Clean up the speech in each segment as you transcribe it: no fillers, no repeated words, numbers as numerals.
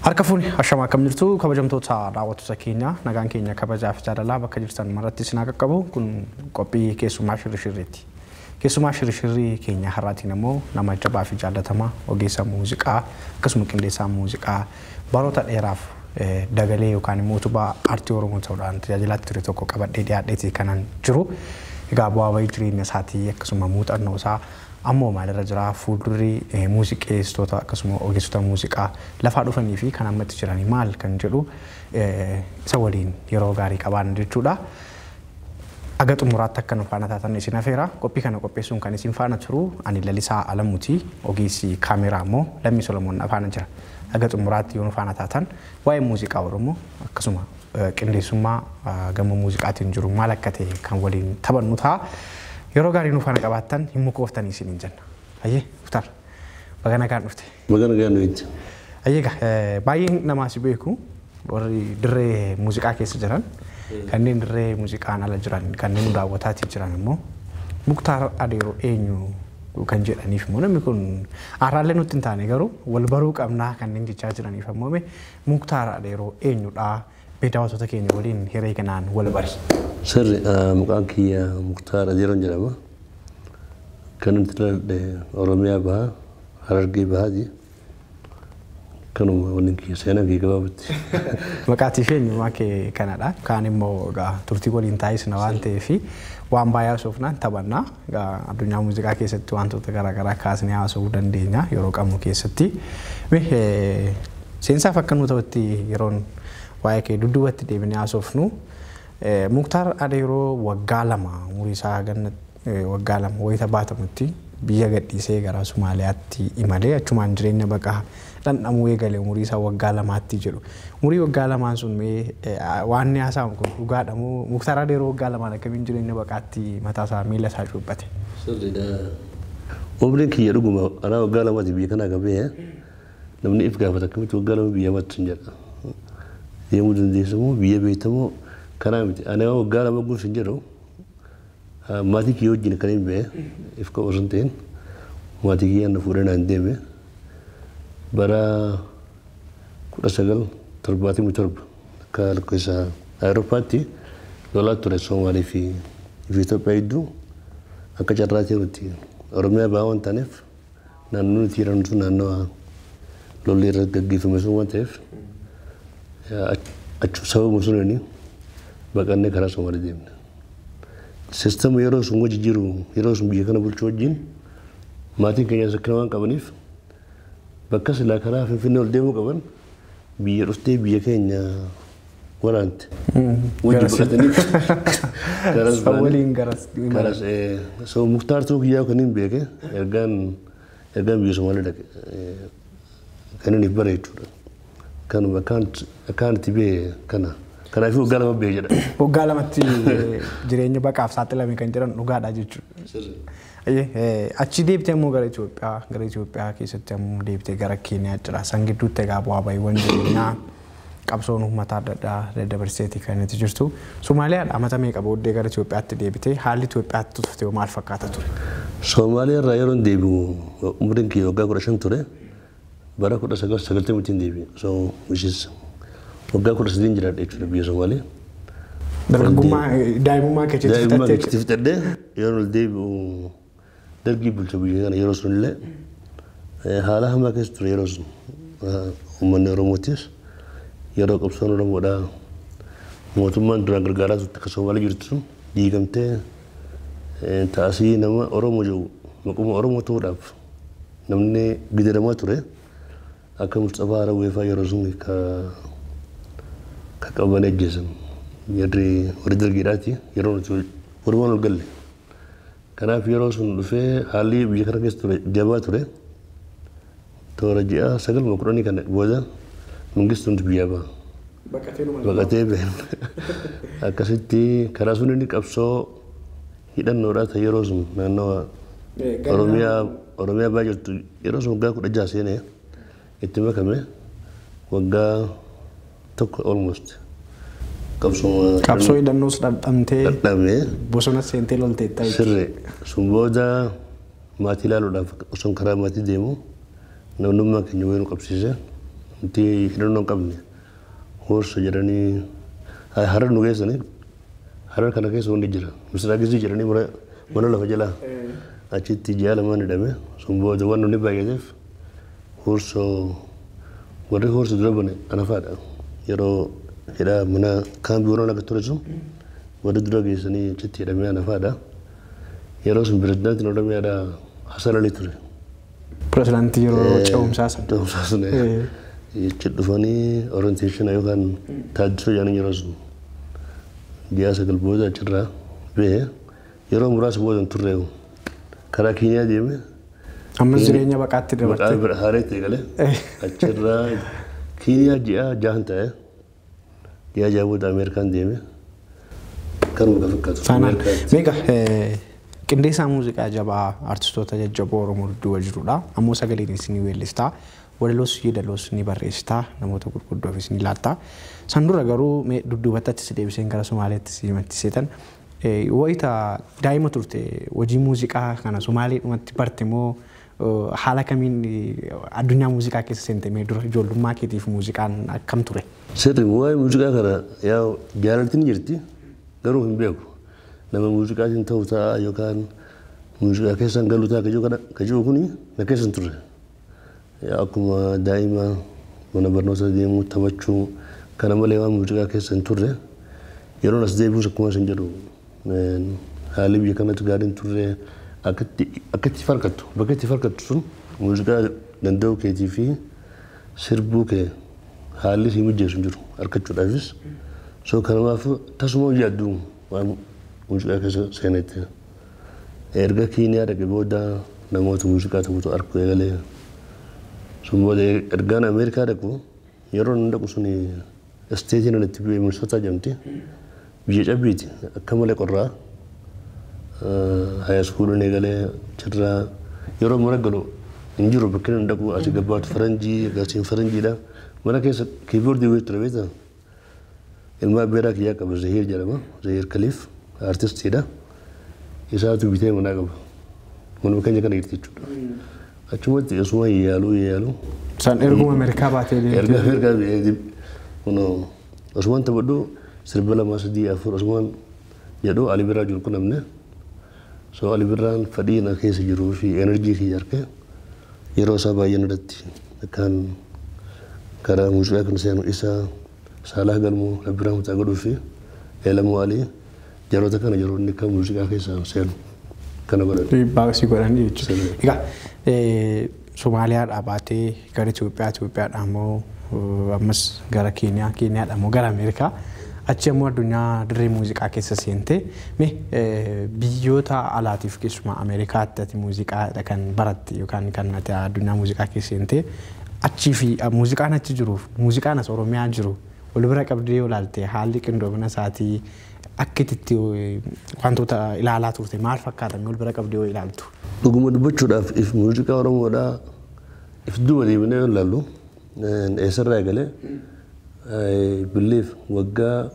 Harka fuuni ashamaa akkam jirtu kabajamtoota daawwattoota keenya nagaan keenya kabajaaf jaalalaa bakka jirtan maratti isin haa qaqqabu kun qophii keessumaa shirshirriiti. Keessumaa shirshirrii keenya har'aatiin immoo nama jabaa fi jaallatamaa ogeessa muuziqaa akkasuma qindeessaa muuziqaa baroota dheeraaf dagalee yookaan immoo utubaa aartii Oromoo ta'uudhaan tajaajilaatti ture tokko qabadhee dhiyaadheeti kanan jiru. Egaa bu'aa bahii jireenya isaatii akkasuma muuxannoo isaa ammoo maalirra jira fuuldurri muuziqeessitoota akkasuma ogeessota muuziqaa lafaa dhufanii fi kan ammatti jiranii maal kan jedhu isa waliin yeroo gaarii qabaanna jechuudha. Aga xumuraatti akka nu faana taatan isin afeera. Qophii kana qopheessuun kan isin faana turu ani Lalisaa Alamuuti. Ogeessi kaameraa immoo Lammii Solomoon faana jira. Aga xumuraatti yoo nu faana taatan waa'ee muuziqaa Oromoo akkasuma qindeessummaa gama muuziqaatiin jiru maal akka ta'e kan waliin taphannu ta'a. Yeroo gaarii nu faana qabaattan hin mukooftanii isiniin jenna. Ayyee Muktaar baga nagaan dhufte. Baga nagaan dhufte. Ayyee egaa baay'een namaa si beeku warri dirree muuziqaa keessa jiran kanneen dirree muuziqaan ala jiran kanneen nu daawwataatii jiran immoo Muktaar Adeeroo eenyu kan jedhaniif immoo namni kun haaraallee nutti hin taane garuu wal baruu qabnaa kanneen jechaa jiraniif ammoo Muktaar Adeeroo eenyudhaa mee daawwattoota keenya waliin hiree kanaan wal bari. Sirri maqaan kiyya Muktaar Adeeroon jedhama. Kan nuti dhaladhe Oromiyaa bahaa Harargee bahaati. Kanuma waliin kiyya seenaa kiyya gabaabatti. Maqaatii fi eenyummaa kee kanadha. Kaan immoo egaa turtii waliin taasisna waan ta'eef waan baay'ee haasofnaan taphannaa. Egaa addunyaa muuziqaa keessatti wantoota garaagaraa kaasnee haasa'uu dandeenya yeroo qabnu keessatti. Mee seensaaf akka nu ta'utti yeroon waa'ee kee dudduubatti deebinee haasofnu Muktaar Adeeroo waggaa lama umurii isaa ganna waggaa lama wayita baatamutti biyya gadhiisee gara Somaaliyaatti imalee achumaan jireenya baqaa dhandhamuu eegale umurii isaa waggaa lamaatti jedhu. Umurii waggaa lamaan sun mee waan inni haasa'amu kun dhugaadha moo Muktaar Adeeroo waggaa lamaan akkamiin jireenya baqaatti mataa isaa miila isaa cuuphate? Sirriidha. Umriin kiyya dhuguma anaa waggaa lamaati biyya kanaa qabee namni if gaafata akkamitti waggaa lama biyya baattu hin jedha. Deemuu dandeessamoo biyya beektamoo kanaa miti. Ani waggaa lama guutuu hin jedhu maatii kiyya wajjin kan hin ba'e if qabu osoo hin ta'in maatii kiyyaan na fuudhee naan deeme bara 1977 akka lakkoofsa Awurooppaatti lolaa ture Somaalii fi Itoophiyaa gidduu akka carraa ta'e Oromiyaa bahaa waan taaneef naannoo nuti jiran sun naannoo lolli irra gaggeeffame sun waan ta'eef achu sababa suniin baqannee karaa Somaalii deemne. Sistema yeroo sun wajji jiru yeroo sun biyya kana bulchuu wajjin maatiin keenyas akkana waan qabaniif bakka silaa karaa Finfinnee ol deemuu qaban biyya dhuftee biyya keenya waraante. Wajji baqatanii garas Waliin garas. Garas so Muktaar ta'uu kiyyaa kan hin beeke ergaan biyya Somaalee dhaqe kan inni bare jechuudha. Kanuma akkaan itti bee kana. Kanaafuu waggaa lama bee jedha. Waggaa lamatti jireenya baqaaf saaxilame kan jedhan dhugaadha jechuudha. Achi deebitee immoo gara Itoophiyaa keessatti immoo deebitee gara Keeniyaa jira. San gidduutti egaa bu'aa bahiiwwan jireenyaa qabsoon uummataa adda addaa daddabarseeti kan itti jirtu. Somaaliyaadha amata meeqa booddee gara Itoophiyaatti deebitee haalli Itoophiyaatti turte maal fakkaata ture? Somaaliyaa irraa yeroo deebi'u umriin kiyya waggaa 15 ture. Bara 1990 deebi'e. So which is waggaa 13 jiraadha jechuudha biyya Somaalee. Dargaggummaa daa'imummaa kee keessatti Daa'imummaa keessatti fixadhee yeroo deebi'u dargii bulcha biyya kana yeroo sun illee haala hamaa keessa ture yeroo sun uummanni Oromootis yeroo qabsoon Oromoodhaa mootummaan duraan gargaaraa turte akka Somaalee jirtu sun diigamtee taasii nama Oromoo jedhu maquma Oromoo ta'uudhaaf namni gidiramaa ture akka Mustafaa Harawwee fa'aa yeroo sun ka qaban ajjeesan jarri warri dargiidhaati yeroo nuti walumaan ol galle. Kanaaf yeroo sun dhufee haalli biyya kana keessa ture jabaa ture. Toora ji'a 9 10 kana booda Mangistuun biyyaa ba'a. Baqatee bahe. Akkasitti karaa sun inni qabsoo hidhannoodhaa ta'e yeroo sun naannawa Oromiyaa baay'ee jirtu yeroo sun waggaa 16 seenee itti makame waggaa tokko almost Qabsoo hidhannoos dhandhamtee Dhandhamee. Bosona seentee lolteetta. Sirri sun booda maatii ilaaluudhaaf osoo karaa maatii deemu namnummaa keenya wayii nu qabsiise nuti hidhannoo hin qabne hoorsa jedhanii harar nu geessanii harar kana keessa wanni jira misraa gizii jedhanii mana lafa jalaa achitti ji'a lamaan hidhame sun booda waan nuni baay'ateef hoorsoo warri hoorsa dura bane anafaadha yeroo hidhaa mana kaambii warra akka ture sun warri dura geessanii achitti hidhamee anafaadha. Yeroo sun pirezidaantiin Oromiyaadhaa Hasan Alii ture. Pirezidaantii yeroo ce'umsaa sana. Ce'umsaa sana. Achi dhufanii orientation yookaan taaddisoo jedhanii yeroo sun ji'a 9 booda achirraa ba'e yeroo muraasa booda hin turreewu karaa Keeniyaa deeme. Ammas jireenya baqaatti dabarte. Baqaa bira haareetti eegale. Achirraa Keeniyaa ji'a 6 ta'e ji'a 6 booda Ameerikaan deeme. Kanuma kan fakkaatu. Faanaan. Meeqa qindeessaa muuziqaa jabaa artistoota jajjaboo Oromoo dudduuba jirudha. Ammoo sagaleenis ni weellistaa. Walaloos yeedaloos ni barreessitaa. Namoota gurguddoofis ni laatta. San dura garuu dudduubatti achi si deebiseen gara Somaaleetti si machiseetan. Wayita daa'ima turte hojii muuziqaa kana Somaaleedhumatti barte moo haala kamiin addunyaa muuziqaa keessa seente mee dura ijoollummaa keetiif muuziqaan akkam ture? Sirri waa'ee muuziqaa kana yaa jaalaltiin jirti garuu hin beeku. Nama muuziqaatiin ta'u ta'a yookaan muuziqaa keessaan galu ta'a ka jiru kuni na keessa hin turre. Akkuma daa'ima mana barnoota deemuu taphachuu kana malee waan muuziqaa keessa hin turre. Yeroon as deebi'us akkuma isin jedhu haalli biyya kanatti gaarii hin turre akkatti farkattu bakka itti farkattu sun muuziqaa danda'uu keetii fi sirbuu kee haalli si mijeessu hin jiru argachuudhaafis. So kanumaaf tasuma hojii adduu waan muuziqaa keessa seenetti. Erga Keeniyaa dhaqe booda namoota muuziqaa taphatu arguu eegalee. Sun booda ergaan Ameerikaa dhaqu yeroo inni dhaqu suni isteetiin inni itti bu'e Minisootaa jedhamti. Biyya cabbiiti akka malee qorraa. Haayiskuuliin eegalee achirraa yeroo mana galu hin jiru bakki inni dhaqu asii gabbaatu faranjii gasiin faranjiidha. Mana keessa kiiboordii wayii ture beektaa? Ilma abbeeraa kiyyaa qaba Zahiir jedhama. Zahiir Kaliif artistiidha. Isaatu bitee manaa qaba. Manuma keenya kana jirti jechuudha. Achumatti osuma yaaluu yaaluu. Isaan erguma Ameerikaa baatee deemte. Erga Ameerikaa deemte kunoo osumaan taphadhu sirba 2 3 4 osumaan jedhu Ali Birraa jiru kun namni. So Ali Birraan fedhii na keessa jiruu fi enerjii kiyya arge yeroo isaa baay'ee irratti akkaan karaa muuziqaa kan seenu isa Saalah Galmoo Rabbirraa Mucaa godhuu fi Eelamuu Alii yeroota kana yeroo inni kan muuziqaa keessa seenu kana godhan. Dhiibbaa si godhanii jechuudha. Egaa Somaaliyaadhaa baatee gara Itoophiyaa, Itoophiyaadhaa immoo ammas gara Keeniyaa, Keeniyaadhaa immoo gara Ameerikaa. Achi immoo addunyaa dirree muuziqaa keessa seente. Mee biyyoota alaatiif keessumaa Ameerikaatti ati muuziqaadha kan baratte yookaan kan ati addunyaa muuziqaa keessa seente. Achii fi muuziqaan achi jiruuf muuziqaan as Oromiyaa jiru wal bira qabdee yoo ilaalte haalli qindoomina isaatii akka itti wantoota ilaalaa turte maal fakkaata wal bira qabdee yoo ilaaltu? Dhuguma dubbachuudhaaf if muuziqaa Oromoodhaa if duuba deebinee yoo ilaallu eessarraa eegalee believe waggaa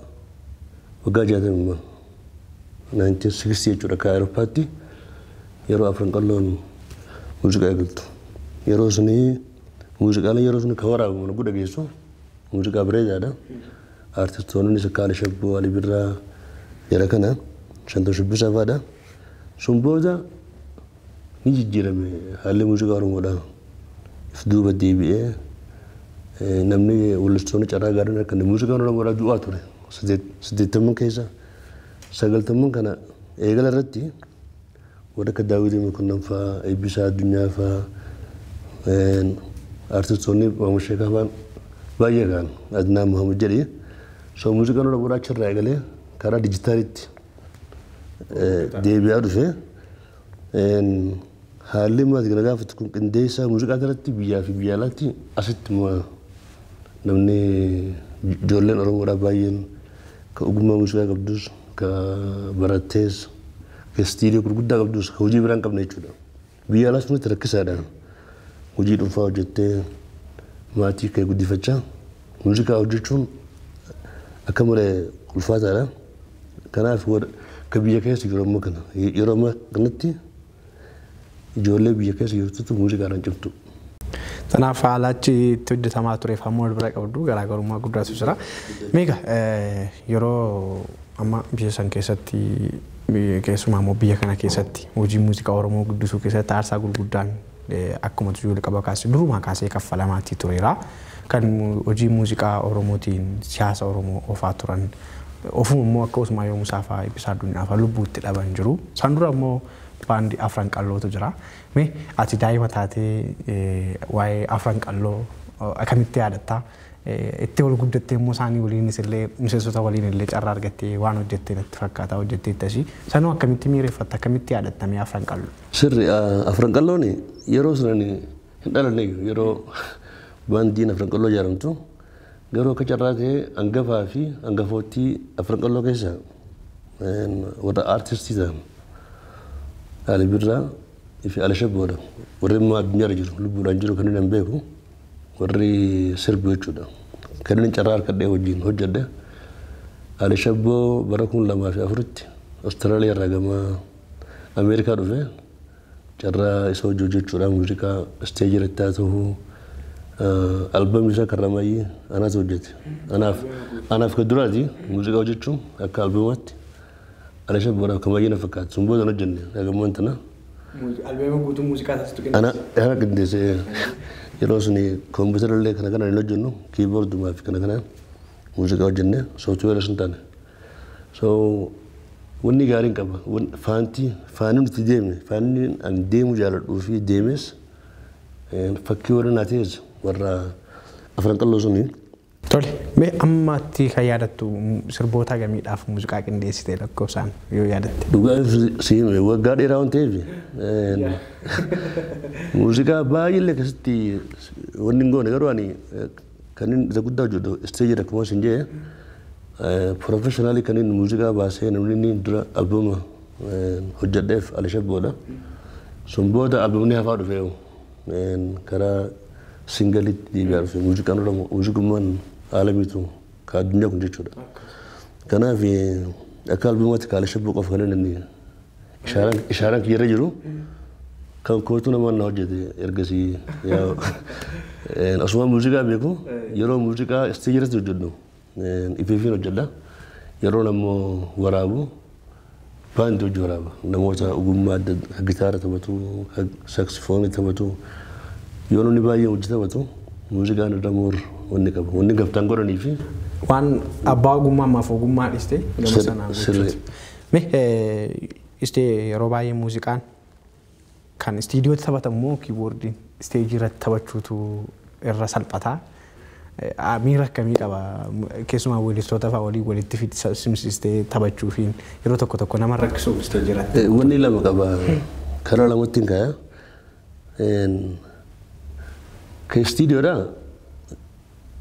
60 1960 jechuudha akka Awurooppaatti yeroo afran qalloon muuziqaa eegaltu. Yeroo sunii muuziqaaleen yeroo sun kan waraabamu nu dhageessu muuziqaa bareedaadha. Artistoonni akka Ali Shabboo, Ali Birraa jara kana Shantoo Shubbisaa fa'aadha. Sun booda ni jijjiirame haalli muuziqaa Oromoodhaa. If duuba deebi'ee namni weellistoonni carraa gaariin akka muuziqaan Oromoodhaa du'aa ture. 80 keessa 90 kana eegala irratti warra akka Daawwitii Mokonnon fa'aa, Eebbisaa Addunyaa fa'aa artistoonni Maamushee fa'aa baay'ee kan Adnaan Muhammad jedhee so muuziqaan Oromoodhaa achirraa eegalee karaa dijitaalitti deebi'aa dhufe haalli maati kana gaafatu kun qindeessaa muuziqaa irratti biyyaa fi biyya alaatti asitti namni ijoolleen Oromoodhaa baay'een ka ogummaa muuziqaa qabdus ka barattees ka istiidiyoo gurguddaa qabdus ka hojii biraan qabne jechuudha. Biyya alaas sunitti rakkisaadha. Hojii dhuunfaa hojjettee maatii kee guddifachaa muuziqaa hojjechuun Akka malee ulfaataadha. Kanaaf ka biyya keessa jiru ammoo kana yeroo ammaa kanatti ijoollee biyya keessa jirtutu muuziqaadhaan cimtu. Kanaaf haala achi itti hojjetamaa tureef ammoo wal bira qabdu garaagarummaa guddaatu jira. Meeqa yeroo amma biyya san keessatti keessumaa immoo biyya kana keessatti hojii muuziqaa Oromoo guddisuu keessatti aarsaa gurguddaan akkuma tuyyuu qaba kaasee durumaa kaasee kaffalamaatti tureera. Kan hojii muuziqaa Oromootiin siyaasa Oromoo oofaa turan ofuma immoo akka Usmaayyoo Musaa fa'aa Eebbisaa Addunyaa fa'aa lubbuutti dhaban jiru. San dura immoo baandii Afran Qallootu jira. Mee ati daa'ima taatee waa'ee Afran Qalloo akkamitti yaadattaa? Itti ol guddattee immoo isaanii waliinis illee miseensota waliin illee carraa argattee waan hojjettee natti fakkaata hojjettee tasii. Sanuu akkamitti miireeffatta akkamitti yaadatta mee Afran Qalloo? Sirri Afran Qalloon yeroo sanan hin dhalanne yeroo baandiin Afran Qalloo ijaaramtu garuu akka carraa ta'ee hangafaa fi hangafoottii Afran Qalloo keessa warra aartistii ta'an Ali Birraa fi Ali Shabboodha. Warri immoo addunyaarra jiru lubbuudhaan jiru kan hin beeku warri sirbu jechuudha. Kan inni carraa harkadhee wajjin hojjedhe Ali Shabboo bara 2004tti Awustiraaliyaa irraa gama Ameerikaa dhufe carraa isa hojii hojjechuudhaan muuziqaa isteejii irratti haa ta'u albamii isaa Karramayyii anaatu hojjete. Anaaf kan duraati muuziqaa hojjechuun akka albamaatti Ali Shabboodhaaf Karramayyii na fakkaata. Sun booda hin hojjenne hagammaan tana. Albeema guutuu muuziqaa taasistu Ana qindeessee yeroo suni kompiitara illee kana kanaan hin hojjennu kiiboordumaa fi kana kanaan muuziqaa hojjenne sooftiweera sun taane. So wanni gaariin qaba. Faanti faanni nuti deemne faanni ani deemu jaaladhuu fi deemes fakkii warra naa ta'es warra Afran Qalloo suni. Tole, mee ammatti kan yaadattu sirboota gamiidhaaf muuziqaa qindeessite lakkoofsaan yoo yaadatte? Dhugaa si hime waggaa dheeraa waan ta'eef muuziqaa baay'ee keessatti wanni hin goone garuu ani kan inni isa guddaa hojjedhu isteejii akkuma isin jee professionaalii kan inni muuziqaa baasee namni inni dura albuma hojjedheef Ali Shabboodha. Sun booda albumni hafaa dhufee karaa singalitti deebi'aa dhufe muuziqaan Oromoo muuziqummaan aalamiitu ka addunyaa kun jechuudha. Kanaaf akka albumaatti ka Ali Shabboo qofa kan inni ishaaraan kiyyarra jiru kan kootu namaan na hojjete ergasii asuma muuziqaa beeku yeroo muuziqaa isteejii irratti hojjedhu ifiifiin hojjedha yeroo ammoo waraabu baandii hojii waraaba namoota ogummaa adda gitaara taphatu saksifoonii taphatu yoo namni baay'ee hojii taphatu muuziqaan irra moor wanni qaba wanni gaftaan godhanii fi Waan abbaa ogummaa ammaaf ogummaa dhiiste gama sanaan gochuuti. Mee istee yeroo baay'ee muuziqaan kan istiidiyootti taphatamu moo kiiboordiin isteejii irratti taphachuutu irra salphataa? Miira akkamii qaba? Keessumaa weellistoota fa'aa walii walitti simsiistee taphachuufiin yeroo tokko tokko nama rakkisuuf isteejii irratti. Wanni lama qaba. Karaa lamatti hin kaaya. Ka istiidiyoodhaa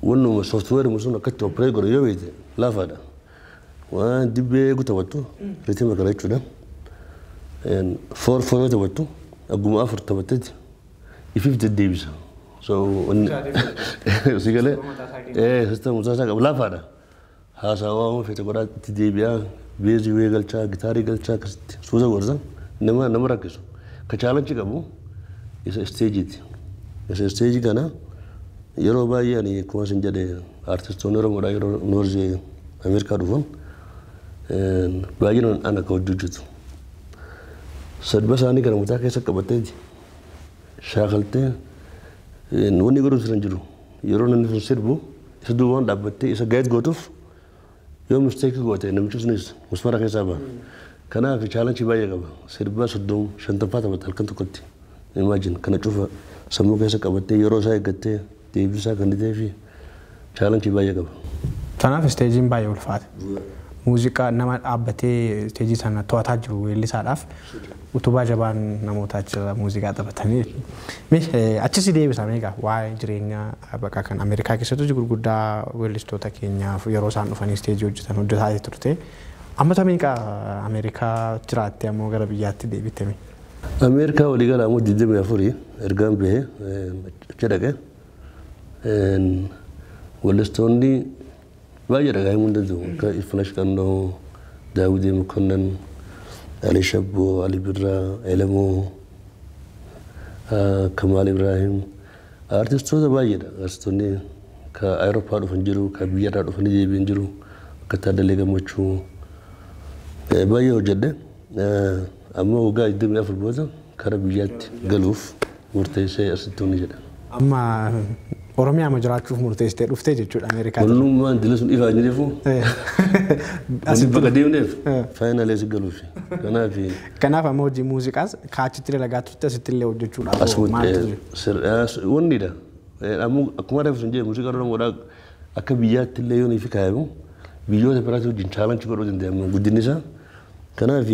wannuma sooftiweeruma sun akkatti operate godhu yoo beekte laafaadha. Waan dibbee eegu taphattu riitima kana jechuudha. Four four yoo taphattu agguma afur taphatteeti ifiif deddeebisa. So si galee sistema mataa isaa qaba laafaadha. Haasawaa waan feete godhaa itti deebi'aa beezii wayii galchaa gitaarii galchaa akkasitti suuta gorsa nama rakkisu. Ka chaalanchi qabu isa isteejiiti. Isa isteejii kana yeroo baay'ee ani akkuma isin jedhe aartistoonni Oromoodhaa yeroo Noorzee Ameerikaa dhufan baay'inaan ana akka hojii hojjetu. Sirba isaanii kana mataa keessa qabatteeti shaakaltee wanni godhu sirra hin jiru. Yeroo namni sun sirbu isa duubaan dhaabbattee isa gaayit gootuuf yoo misteekii goote namichi sunis musmara keessaa ba'a. Kanaaf chaalanchii baay'ee qaba. Sirba 30 50 taphata halkan tokkotti. Imagine kana cufa sammuu keessa qabattee yeroo isaa eeggattee deebisaa kan ta'ee fi chaalanchii baay'ee qaba. Kanaaf isteejiin baay'ee ulfaata. Muuziqaa nama dhaabbatee isteejii sana to'ataa jiru weellisaadhaaf utubaa jabaan namoota achirra muuziqaa taphatanii. Mee achis deebisa meeqa waa'ee jireenya bakka kan Ameerikaa keessatti hojii gurguddaa weellistoota keenyaaf yeroo isaan dhufanii isteejii hojjetan hojjetaa turte. Amma meeqa Ameerikaa jiraatte ammoo gara biyyaatti deebite? Ameerikaa walii gala ammoo 24 ergaan bahee achi dhaqe. Weellistoonni Baay'ee dhagaa himuu hin danda'u. Akka Ifnash Qannoo, Daawudee Mokonnan, Ali Shabboo, Ali Birraa, Elemoo, Kamaal Ibrahim. Artistoota baay'eedha. Artistoonni ka Awurooppaa dhufan jiru, ka biyyarraa dhufanii deebi'an jiru, akka Taaddalee Gammachuu. Baay'ee hojjedhe. Amma waggaa 24 booda kara biyyaatti galuuf murteessee asitti honni jedha. Amma Oromiyaa ma jiraachuuf murteessitee dhuftee jechuudha Ameerikaa. Wannummaan dila sun ifaa jireefu. Wanni bakka deemneef faayinaalee si galuuf. Kanaaf. Kanaaf amma hojii muuziqaas kaachitti dalagaa turte asitti illee hojjechuudhaaf maaltu jira? Wannidha. Akkuma reefu sun jedhe muuziqaa Oromoodhaa akka biyyaatti illee yoo ifi kaayamu biyyoota biraatti wajjin chaalanchi godhuu danda'ama guddinni isaa. Kanaaf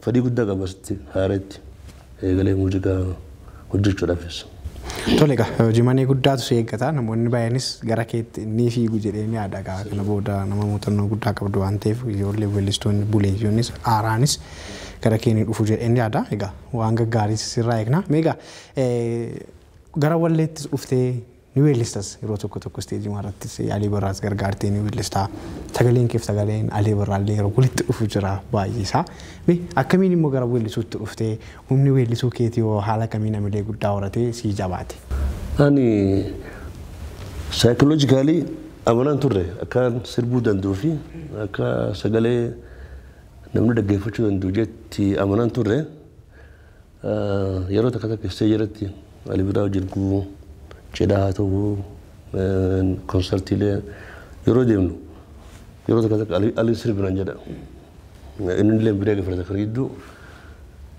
fedhii guddaa qaba asitti haareetti eegalee muuziqaa hojjechuudhaafis. Tole egaa hojii manee guddaatu si eeggata namoonni baay'eenis gara keetti ni fiigu jedhee ni yaada egaa kana booda nama muuxannoo guddaa qabdu waan ta'eef ijoollee weellistoonni buleeyyoonnis aaraanis gara kee ni dhufu jedhee ni yaada egaa waan gaggaarii sirraa eegna. Mee egaa gara walleettis dhuftee ni weellistas yeroo tokko tokko isteejii irrattis Alii Birraas gargaartee ni weellistaa sagaleen keef sagaleen Alii Birraallee yeroo walitti dhufu jira baay'ee isaa. Mee akkamiin immoo gara weellisuutti dhuftee humni weellisuu keetii hoo haala kamiin amilee guddaa horatee sii jabaate? Ani saayikoloojikaalii amanaan turre akkaan sirbuu danda'uu fi akka sagalee namni dhaggeeffachuu danda'u jetti amanaan turre yeroo takka takka isteejii irratti Alii Birraa wajjin gubuu cidhaa haa ta'u konsertiilee yeroo deemnu yeroo takka takka Aliin sirbinaan jedha. Inni illee biree gafarata kan gidduu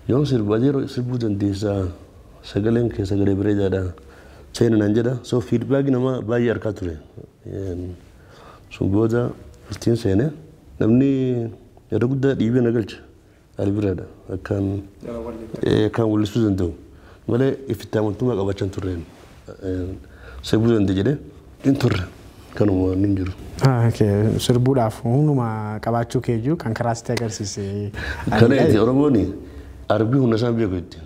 yoon sirbu ati yeroo sirbuu dandeessaa sagaleen kee sagalee bareedaadha seeninaan jedha. So fiidbaakii nama baay'ee argaa ture. Sun booda ittiin seene namni yeroo guddaa dhiibee na galcha Alii Birraadha akkaan weellisuu danda'u malee ifitti amantummaa qabaachaa hin turreen. Sirbuu danda'e jedhee hin turre kanuma waan hin jiru. Sirbuudhaaf humnuma qabaachuu keeyyuu kan karaa sitti agarsiise. Kana itti Oromoon arbii humna isaan beeku itti.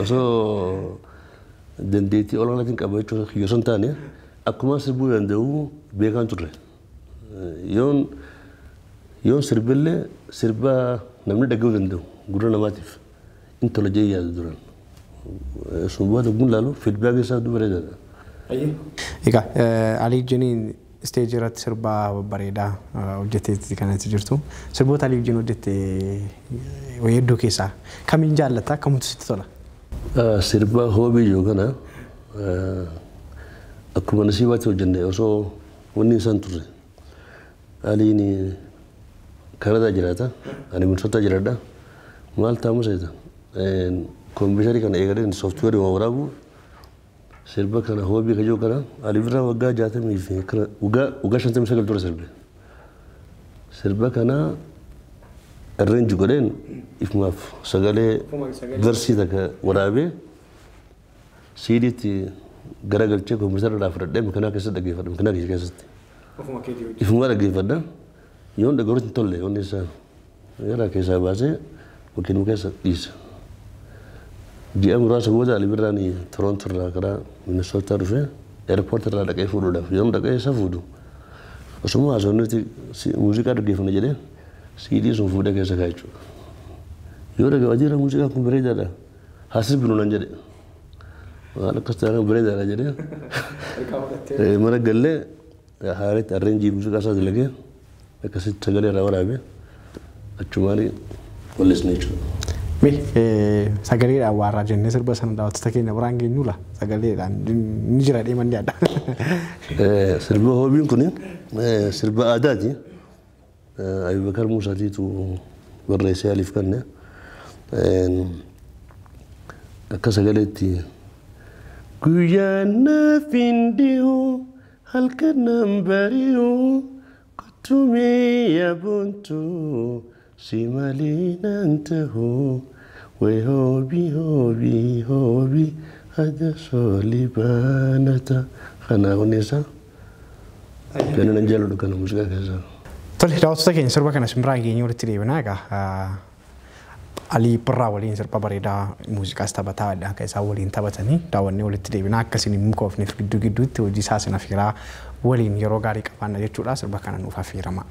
Osoo dandeettii olaanaatiin qabaachuu yoo san taane akkuma sirbuu danda'u beekaan turre. Yoon sirbillee sirba namni dhaga'uu danda'u gurra namaatiif in tola jee yaadu duran. Sun booda kun laalu fiidbaakii isaa bareedaadha. Egaa Alii wajjiniin isteejii irratti sirba babbareedaa hojjetteetti kan itti jirtu. Sirboota Alii wajjin hojjette hedduu keessaa kamiin jaallatta kamtu sitti tola? Sirba hoobii jiru kana akkuma nasiibaatti hojjenne osoo wanni isaan turre. Aliin Kanadaa jiraata ani Minisootaa jiraadha maal taamu seeta kompiitarii kana eegaleen sooftiweerii waan waraabu sirba kana hoobii kajoo kana Alii Birraa waggaa 60 fi waggaa 59 dura sirbe. Sirba kana arreenji godheen ifumaaf sagalee versii takka waraabee siidiitti garagalchee kompiitara irraa fudhadhee makinaa keessatti dhaggeeffadha makinaa kiyya keessatti. Ifuma dhaggeeffadha yoon dhaggeeffatu hin tolle wanni isaa gara keessaa baasee makiinuma keessa dhiisa. Ji'a muraasa booda Alii Birraan Toronto irraa karaa Minisootaa dhufee eerpoortii irraa dhaqee fuudhuudhaaf yoon dhaqee isa fuudhu osuma haasofnutti muuziqaa dhaggeeffanna jedhee siidii sun fuudhee keessa kaa'e jechuudha. Yoo dhaga'u adiirra muuziqaan kun bareedaadha haa sirbinu naan jedhe. Waan akkas taanaan bareedaadha jedhee mana gallee haareetti arreenjii muuziqaa isaa dalagee akkasitti sagalee irraa waraabee achumaan wallisne jechuudha. Mee sagaleedhaan waarraa jennee sirba sana daawwattoota keenya biraan geenyuula sagaleedhaan ni jira deeman yaadda. Sirba hoobiin kun sirba aadaati. Abubakar Muusaatiitu barreessee Aliif kenne. Akka sagaleetti guyyaan naaf hin dhihu halkan nan bari'u kottumee yaabontu si malee nan ta'u way hoobii hoobii hoobii adda soolii baanata. Kana wanni isaa kan nan jaalladhu kana muuziqaa keessaa. Tole daawwattoota keenya sirba kana simbiraan geenyee walitti deebinaa egaa Alii Birraa waliin sirba bareedaa muuziqaas taphataadha akka isaan waliin taphatanii daawwannee walitti deebinaa akkasiin hin mukoofneef gidduu gidduutti hojii isaa sana firaa Waliin yeroo gaarii qabaanna jechuudha. Sirba kana nuuf affeerama.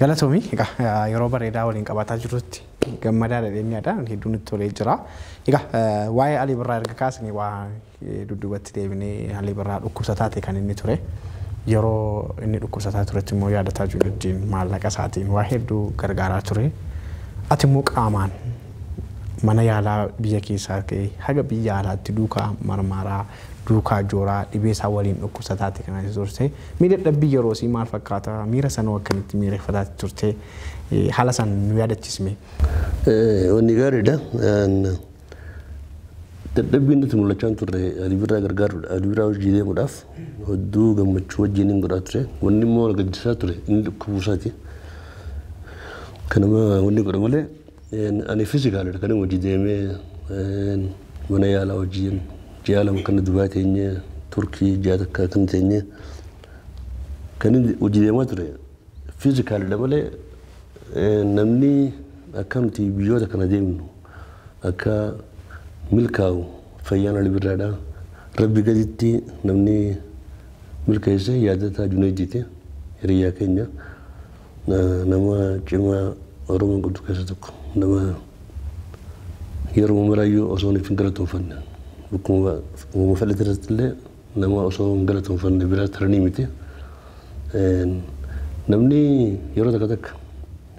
Galatoomii egaa yeroo bareedaa waliin qabaataa jirrutti gammadaa dhadheenyaadha hedduun itti tolee jira. Egaa waa'ee Alii Birraa erga kaasnee waa dudduubatti deebinee Alii Birraa dhukkubsataa ta'e kan inni ture. Yeroo inni dhukkubsataa turetti immoo yaadataa jiru wajjin maallaqa isaatiin waa hedduu gargaaraa ture. Ati immoo qaamaan mana yaalaa biyya keessaa ka'ee haga biyya alaatti duukaa marmaraa duukaa jooraa dhibee isaa waliin dhukkubsataa ta'e kan ati turte. Miira dadhabbii yeroo sii maal fakkaata? Miira sanoo akkamitti miireffataa turte? Haala san nu yaadachiisme. Wanni gaariidha. Dadhabbiin nuti mul'achaa turre Alii Birraa gargaaruudha. Alii Birraa hojii deemuudhaaf hedduu gammachuu wajjin hin godhaa ture. Wanni immoo gaddisaa ture inni dhukkubuu isaati. Kanama wanni godha malee ani fiizikaalidha kan hojii deemee mana yaalaa wajjin ji'a lama kan Dubaay teenyee Turkii ji'a takka kan teenyee kan hojii deemaa ture fiizikaalidha malee namni akka nuti biyyoota kana deemnu akka milkaa'u fayyaan Alii Birraadha. Rabbi gaditti namni milkeesse yaadataa Junaaydiiti hiriyyaa keenya nama cimaa Oromoon qabdu keessa tokko nama yeroo maraayyuu osoo hin galatoonfanne bakkuma uumama fedhate irratti illee nama osoo hin galatoonfanne bira taranii miti. Namni yeroo takka takka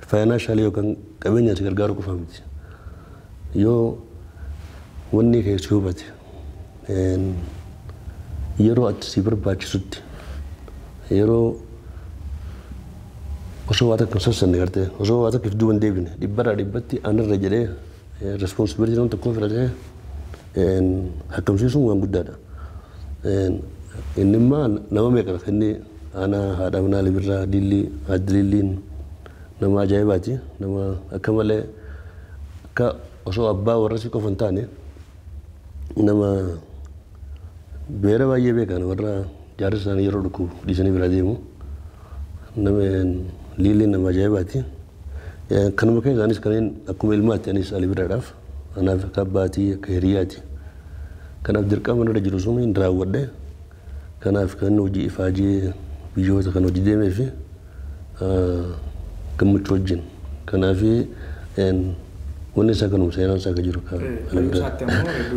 faayinaanshaalii yookaan qabeenya si gargaaru qofa miti. Yoo wanni kee si hubate yeroo ati si barbaachisutti yeroo osoo waa takka hin sassanne gartee osoo waa takka if duuba hin deebine dhibbarraa dhibbatti anarra jedhee responsibility nama tokkoo fudhatee hakkamsiisuun waan guddaadha. Inni immoo nama meeqa inni ana haadha manaa Alii Birraa Lillii Aadde Lilliin nama ajaa'ibaati. Nama akka malee akka osoo abbaa warra si qofa hin taane nama beera baay'ee beekan warra jaarsa isaanii yeroo dhukkubu dhiisanii bira deemu. Nama Lilliin nama ajaa'ibaati. Kanuma keessa anis kanneen akkuma ilmaatti anis Alii Birraadhaaf anaaf akka abbaatii akka hiriyaati. Kanaaf dirqama irra jiru sun hin raawwadhe. Kanaaf kan hojii ifaajee biyyoota kan hojii deemee fi gammachuu wajjin. Kanaaf wanni isaa kanuma seenaan isaa akka jiru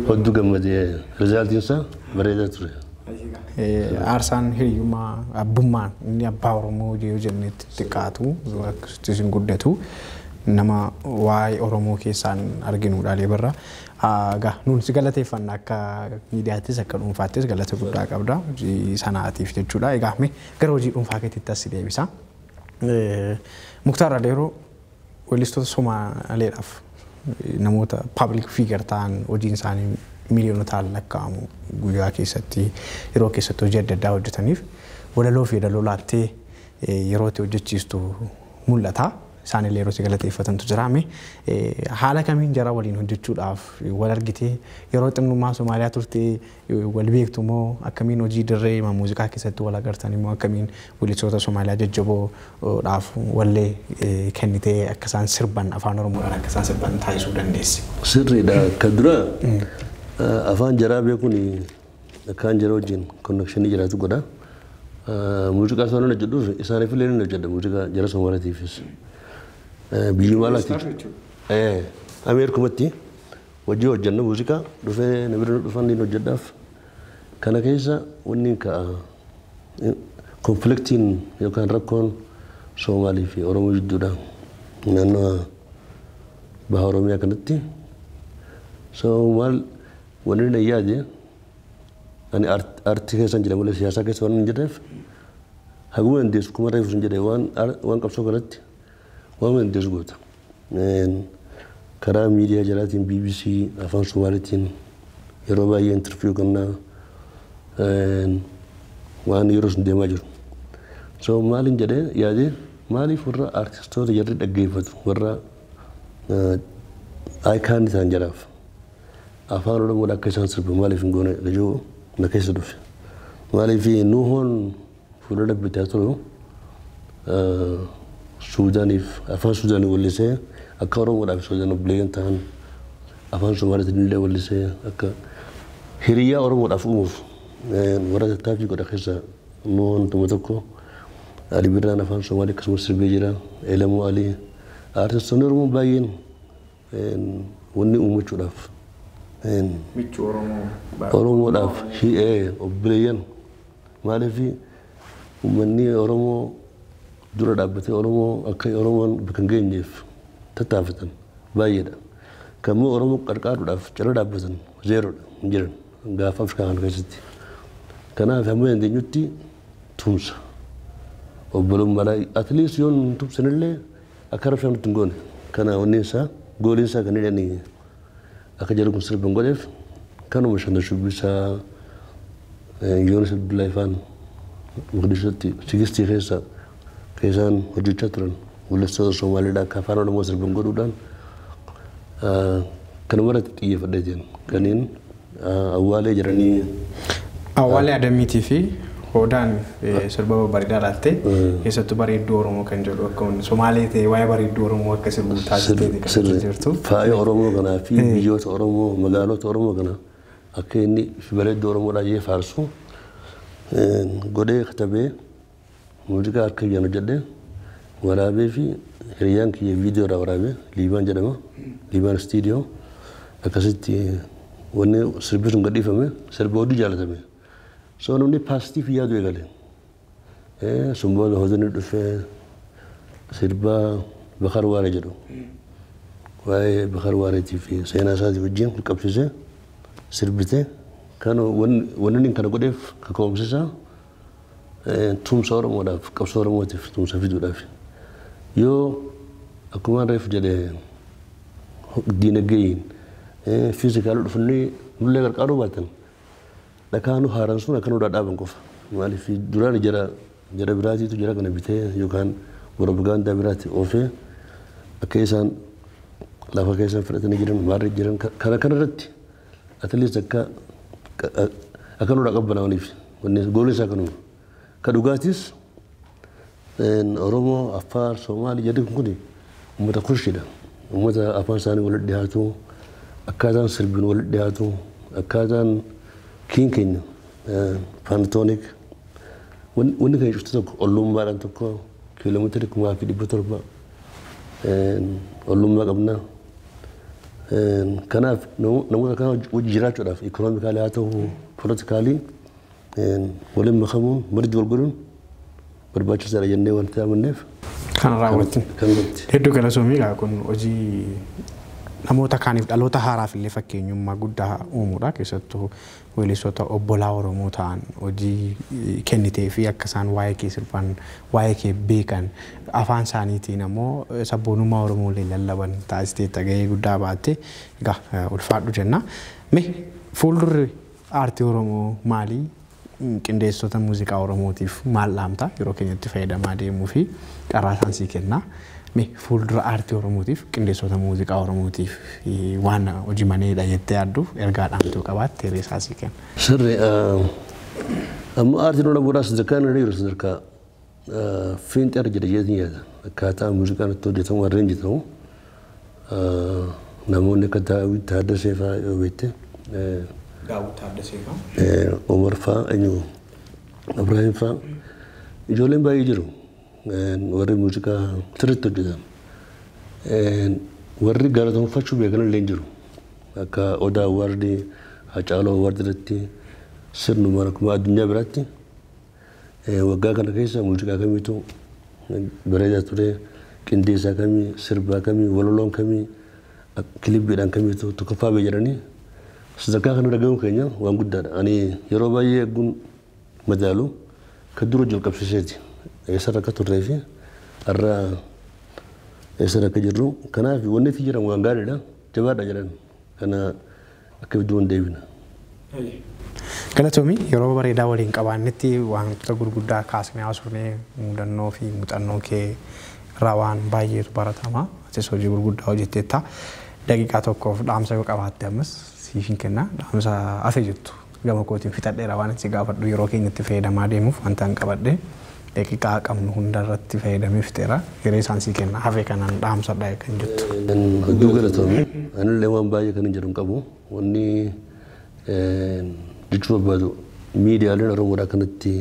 hedduu gammadee rizaaltiin isaa bareedaa ture. Aarsaan hiriyyummaa abbummaan inni abbaa Oromoo yoo jennetti xiqqaatu akkasitti hin guddatu nama waa'ee Oromoo keessaan arginudha Alii Birraa. Egaa nuun si galateeffanna akka miidiyaattis akka dhuunfaattis galata guddaa qabda hojii sanaatiif jechuudha. Egaa mee gara hojii dhuunfaa keetiitti as si deebisa. Muktaar Adeeroo weellistoota Somaaleedhaaf namoota public figure ta'an hojiin isaanii miiliyonotaan lakkaa'amu guyyaa keessatti yeroo keessatti hojii adda addaa hojjetaniif walaloo fi yeedaloo laattee yeroo itti hojjechiistu mul'ata. Isaanillee yeroo si galateeffatantu jira. Haala kamiin jara waliin hojjechuudhaaf wal argitee yeroo xinnummaa Somaaliyaa turtee wal beektu moo akkamiin hojii dirree muuziqaa keessatti wal agartan immoo akkamiin weellistoota Somaaliyaa jajjaboodhaaf wallee kennitee akka isaan sirban afaan Oromoodhaan akka isaan sirban taasisuu dandeesse? Sirriidha. Akka dura afaan jaraa beekuun akkaan jara wajjin konnekshinii jiraatu godha. Muuziqaa isaan hojjedhuuf isaaniif illee ni hojjedha muuziqaa jara Somaaliyaatiifis. Biyyuma alaati. Ameerikumatti hojii hojjenna muuziqaa dhufee na bira dhufan ni hojjedhaaf. Kana keessa wanni ka'a konfliktiin yookaan rakkoon Soomaalii fi Oromoo jidduudha. Naannoo baha Oromiyaa kanatti. So maal wanni na yaade ani aartii keessa hin jira malee siyaasa keessa waan hin jirreef haguma dandeessu kuma reefu hin jedhe waan qabsoo kanatti waan dandeessu goota. Karaa miidiyaa jalaatiin BBC afaan Somaaliitiin yeroo baay'ee intarviiyuu kennaa waan yeroo sun deemaa jiru. So maalin jedhee yaade maaliif warra aartistoota jarri dhaggeeffatu warra ayikaanni isaan jaraaf afaan Oromoodhaan akka isaan sirban maaliif hin goone jiru na keessa dhufe. Maaliif Nuuhoon fuuldura bitaa tolu Suudaaniif afaan Suudaanii wallisee akka Oromoodhaaf Suudaan obboleeyyan ta'an afaan Somaaliitiin illee wallisee akka hiriyaa Oromoodhaaf uumuuf warra tattaaffii godha keessa immoo tokko Ali Birraan afaan Somaalii akkasumas sirbee jira. Elamoo Alii artistoonni Oromoo baay'een wanni uummachuudhaaf Michuu Oromoo. Oromoodhaaf obboleeyyan maaliif uummanni Oromoo dura dhaabbatee Oromoo akka Oromoon bakka hin geenyeef tattaafatan baay'eedha. Kammoo Oromoo qarqaaruudhaaf cina dhaabbatan zeeroodha hin jiran gaafa Afrikaa kana keessatti. Kanaaf hamma dandeenyutti tumsa. Obbolummaadhaa at least yoo nu tumsanillee akka rabshaa nutti hin goone. Kana wanni isaa gooliin isaa kan jedhanii akka jedhu kun sirban godheef kanuma shanta shubbisaa Yoonis Abdullahi faan Mogadishootti sigistii keessa keessaan hojjechaa turan weellistoota Somaaliidhaa akka afaan Oromoo sirban godhuudhaan kanuma irratti xiyyeeffadhee jiran kanneen awwaalee jiranii. Awwaalee Adamiitii fi Hodaan sirba babbareedaa laatte keessattuu bareedduu Oromoo kan jedhu akka Somaalee ta'e waa'ee bareedduu Oromoo akka sirbu taasifteeti kan jirtu. Faaya Oromoo kanaa fi biyyoota Oromoo magaalota Oromoo kana akka inni bareedduu Oromoodhaa jee faarsu godhee katabee muuziqaa harka kiyyaan hojjedhee waraabee fi hiriyyaan kiyya viidiyoo irraa waraabee Liibaan jedhama. Liibaan istiidiyoo akkasitti wanni sirbi sun gadhiifame sirba hedduu jaalatame. So namni paasitiif yaadu eegale. Sun booda hodonni dhufee sirba Bakar Waaree jedhu. Waa'ee Bakar Waareetii fi seenaa isaatii wajjin qabsiisee sirbite kan wanni inni kana godheef kaka'umsisaa tumsa Oromoodhaaf qabsoo Oromootiif tumsa fiduudhaaf. Yoo akkuma reefu jedhee diinagdeeyin fiizikaalii dhufanii nullee gargaaruu baatan dhakaa nu haaran sun akka nu dhaaban qofa. Maaliif duraan jara jara biraatiitu jara kana bitee yookaan propagaandaa biraatti oofee akka isaan lafa keessan fudhatanii jiran maarree jiran kana kanarratti at least akka akka nu qabbanaa'aniif wanni goolii isaa kanuma. Ka dhugaatis Oromoo, Affaar, Somaalii jedhu kun uummata kushidha. Uummata afaan isaanii walitti dhiyaatu, akkaataan sirbiin walitti dhiyaatu, akkaataan kiin keenya paantoonik wanni keenya cufti tokko ollummaadhaan tokko kiiloomeetira 1700 ollummaa qabna. Kanaaf namoota kana wajji jiraachuudhaaf ikoonoomikaalii haa ta'u poolitikaalii waliin makamuun marji wal godhuun barbaachisaadha jennee wanti amanneef. Kan raawwattu. Hedduu galatoomii egaa kun hojii namoota kaaniif dhaloota haaraaf illee fakkeenyummaa guddaa uumuudha. Keessattuu weellistoota obbolaa Oromoo ta'an hojii kennitee fi akka isaan waa'ee kee sirban, waa'ee kee beekan, afaan isaaniitiin ammoo sabboonummaa Oromoo illee lallaban taasisteetta gahee guddaa baatte egaa ulfaadhu jenna. Mee fuuldurri aartii Oromoo maali? Qindeessitoota muuziqaa Oromootiif maal dhaamta yeroo keenyatti fayyadamaa deemuu fi carraa isaan sii kenna. Mee fuuldura aartii Oromootiif qindeessitoota muuziqaa Oromootiif waan hojii maneedha jettee yaadduuf ergaa dhaamtuu qabaatte hiree isaa sii kenna. Sirri amma aartiin Oromoodhaa sadarkaa inni jiru sadarkaa fiinxee irra jira jeetiin yaada. Akkaataa muuziqaan itti hojjetamu warreen jedhamu namoonni akka Daawit Taaddasee fa'aa yoo beekte. Daawit Taaddasee fa'aa. Umar fa'aa eenyu Ibrahim fa'aa ijoolleen baay'ee jiru. Warri muuziqaa sirriitti hojjetan. Warri galatoonfachuu beekan illee hin jiru. Akka Odaa Awwaardii, Hacaaluu Awwaardii irratti sirnuma akkuma addunyaa biraatti waggaa kana keessa muuziqaa kamiitu bareedaa ture, qindeessaa kamii, sirbaa kamii, walaloon kamii, kilibbiidhaan kamiitu tokkoffaa bee jedhanii sadarkaa kana dhagahuun keenya waan guddaadha. Ani yeroo baay'ee eeguun madaalu kan dura jalqabsiiseeti. Eessarra akka turree fi har'a eessarra akka jirru kanaaf wanni itti jiran waan gaariidha jabaadha jedhan kana akka iddoo hin deebina. Galatoomii yeroo bareedaa waliin qabaannetti wantoota gurguddaa kaasnee haasofnee mudannoo fi muuxannoo kee irraa waan baay'eetu baratama. Atis hojii gurguddaa hojjetteetta. Daqiiqaa tokkoof dhaamsa yoo qabaatte ammas siif hin kenna. Dhaamsa hafe jettu gama kootiin fixadheera waan itti gaafadhu yeroo keenyatti fayyadamaa deemuuf wanta hin qabadhe. Daqiiqaa qabnu hunda irratti fayyadamee fixeera. Hiree isaan sii kenna. Hafee kanaan dhaamsadha kan jettu. Hedduu galatoomii. Anillee waan baay'ee kan hin jedhu hin qabu. Wanni jechuu barbaadu miidiyaaleen Oromoodhaa kanatti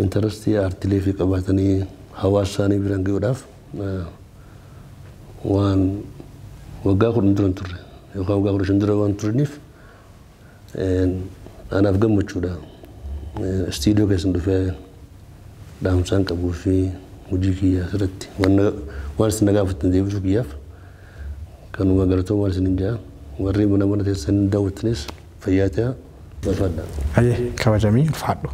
interest ii aartilee fi qabaatanii hawaasa isaanii biraan gahuudhaaf waan waggaa 10 dura hin turre yookaan waggaa 15 dura waan turaniif anaaf gammachuudha. Istiidiyoo keessan dhufee dhaamsaan qabuu fi hojii kiyyaa asirratti waan isin na gaafattan deebisuu kiyyaaf kanuma galatoomaa isin hin jaa. Warri mana mana teessan daawwattanis fayyaa ta'aa, barbaadda. Hayyee, kabajamii, ulfaadhu.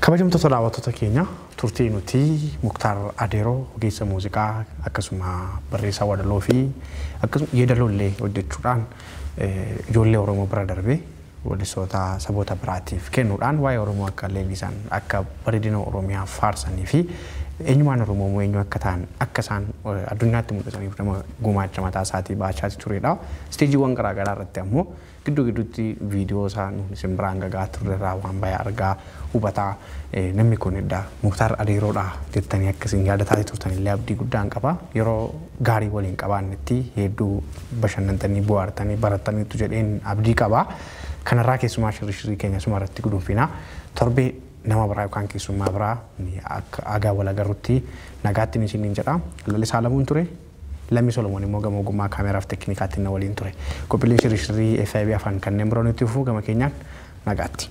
Kabajamtoota daawwattoota keenya, turtii nuti Muktaar Adeeroo, ogeessa muuziqaa akkasuma barreessaa walaloo fi akkasuma yeedaloo illee hojjechuudhaan ijoollee Oromoo bira darbee weellistoota saboota biraatiif kennuudhaan waa'ee Oromoo akka leellisan, akka bareedina Oromiyaa faarsanii fi eenyummaan Oromoo immoo eenyu akka ta'an akka isaan addunyaatti mul'isaniif nama gumaacha mataa isaatii baachaa turedha. Isteejiiwwan garaagaraa irratti ammoo gidduu gidduutti viidiyoo isaa nuti isin biraan gagaa turrerraa waan baay'ee argaa, hubataa, namni kun edda Muktaar Adeeroodha jettanii akkasiin yaadataa turtan illee abdii guddaan qaba. Yeroo gaarii waliin qabaannetti hedduu bashannantanii, bohaartanii, barattaniitu jedheen abdii qaba. Kanarraa keessumaa shirri keenya suma irratti guduunfina. Torbee nama biraa yookaan keessummaa biraa akka agaa wal agarrutti nagaatti isiniin jedha. Lalisaa Lamuun ture. Lammii Solomoon immoo gama ogummaa kaameraaf teeknikaatiin na waliin ture. Qophiileen shirri FIB afaan kanneen biroo nutti fufuu, gama keenyaan nagaatti.